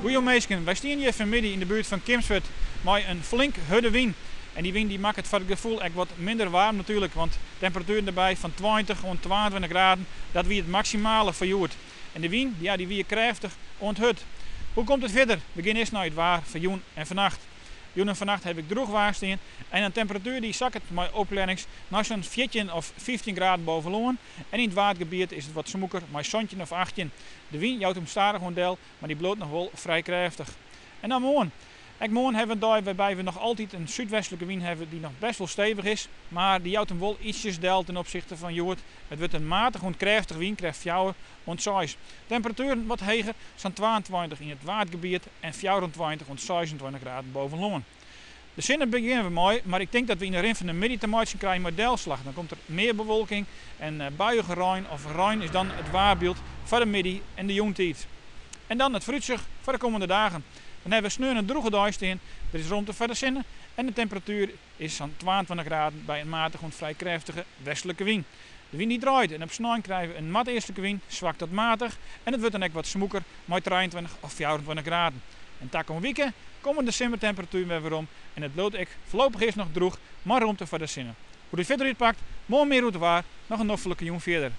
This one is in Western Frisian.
Goeie minsken, wy stean hjir fanmiddei yn de buert fan Kimswert mei in flink hurde wyn. En dy wyn dy makket foar it gefoel ek wat minder waarm natuerlik, want temperatueren derby fan 20 oant 22 graden, dat wie it maksimale foar hjoed. En de wyn, ja, dy wie krêftich oant hurd. Hoe komt it fierder? We gean earst nei it waar foar jûn en fannacht. Jûn en fannacht haw ik drûch waar stean en in temperatuer dy sakket mei opklearrings nei sa'n 14 of 15 graden boven lân en yn it Waadgebiet is it wat smûker mei 17 of 18. De wyn jout him stadichoan del, mar dy bliuwt noch wol frij krêftich. En dan moarn. Ek moarn hawwe we in dei wêrby we noch altyd in súdwestlike wyn hawwe dy't noch best wol stevich is, mar dy jout him wol ietsjes del ten opsichte fan hjoed. It wurdt in matich oant krêftige wyn, krêft fjouwer oant seis. Temperatueren wat heger, sa'n 22 yn it Waadgebiet en 24 oant 26 graden boven lân. De sinne begjinne we mei, mar ik tink dat we yn de rin fan de middei te meitsjen krije mei delslach. Dan komt der mear bewolking en buiige rein of rein is dan it waarbyld foar de middei en de jûntiid. En dan it foarútsjoch foar de kommende dagen. Dan hawwe we sneon in drûge dei stean, der is romte foar de sinne en de temperatuer is sa'n 22 graden by in matige oant frij krêftige westlike wyn. De wyn dy draait en op snein krije we in noardeastlike wyn, swak tot matich, en it wurdt dan ek wat smûker mei 23 of 24 graden. En takom wike komme de simmertemperatueren wer werom en it bliuwt ek foarlopich earst noch drûch mei romte foar de sinne. Hoe't it fierder útpakt, moarn mear oer it waar, noch in noflike jûn fierder.